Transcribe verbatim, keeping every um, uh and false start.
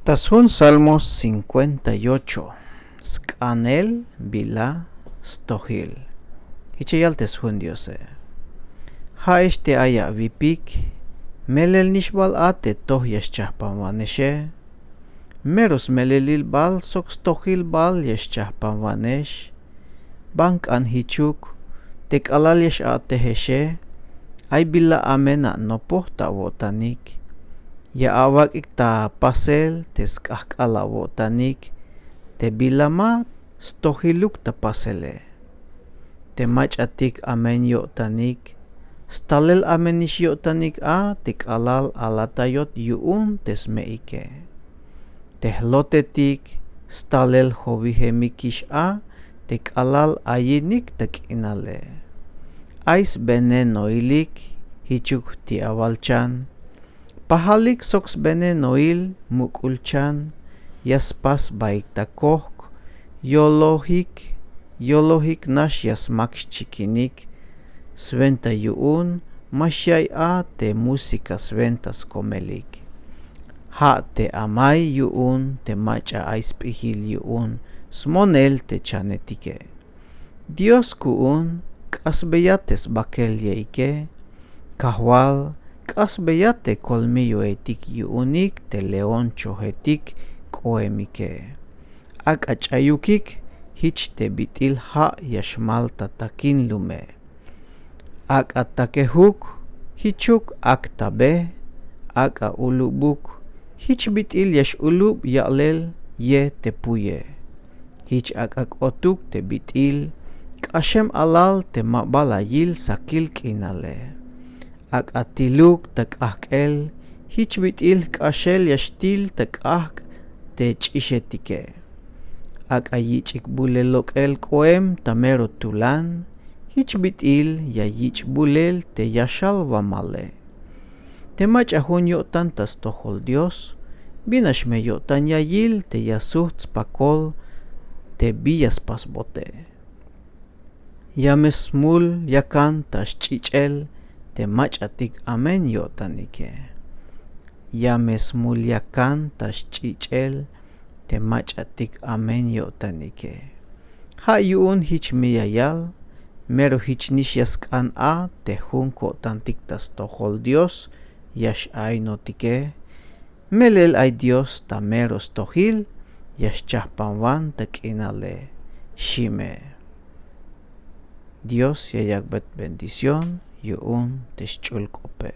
Ta sjun Salmos cincuenta y ocho. Sk'anel bila stojil. Jich ya yal te sjun Diose: Ja'ex te ay awipik, melel nix bal a te toj ya xchajpanwanexe. Mero smelelil bal sok stojil bal ya xchajpanwanex. Ban k'an jichuk te k'alal ya x-a'tejexe, ay bila amen anopoj ta awo'tanik. Ya awak'ik ta pasel te sk'ajk'al awo'tanik te bila ma stojiluk ta pasele. Te mach'atik amen yo'tanik, stalel amen nix yo'tanik a te k'alal alatayot yu'un te sme'ike. Te jlotetik, stalel jowijemikix a te k'alal ayinik ta k'inale. Ay sbenenoilik jichuk ti' awalchan. Pajalik sok sbenenoil muk'ul chan ya spas sbaik ta kojk, yolojik, yolojik nax ya smak xchikinik. Swenta yu'un ma xyaiy a te música swenta skomelik. Ja' te amay yu'un te mach'a ay sp'ijil yu'un smonel te chanetike. Dios ku'un, k'asbeya te sbakel yaiyke. Kajwal, k'asbeya te kolmilloetik yu'unik te león chojetik k'oemike. Ak'a ch'ayukik jich te bit'il ja' ya xmal ta takin lume. Ak'a takejuk, jichuk ak ta be. Ak'a ulubuk, jich bit'il ya x-ulub ya'lel ye te puye. Jich ak'a k'otuk te bit'il k'axem alal te ma bal la yil sakil k'inale. Ak'a tiluk ta k'ajk'el, jich bit'il jk'axel ya xtil ta k'ajk' te ch'ixetike. Ak'a yich'ik bulel lok'el k'oem ta mero tulan, jich bit'il ya yich' bulel te yaxal wamale. Te mach'a jun yo'tan ta stojol Dios, bin nax me yo'tan ya yil te ya sujt' spakol te bi ya spasbote. Ya me smul yakan ta xch'ich'el te mach'atik amen yo'tanike. Ya me smul yakan ta xch'ich'el te mach'atik amen yo'tanike. Ja' yu'un jich me ya yal, mero jich nix ya sk'an a te jun ko'tantik ta stojol Dios ya x-ainotike. Melel ay Dios ta mero stojil ya xchajpanwan ta k'inale, xi' me. Dios ya yak'bey bendición yu'un te xch'ul k'ope.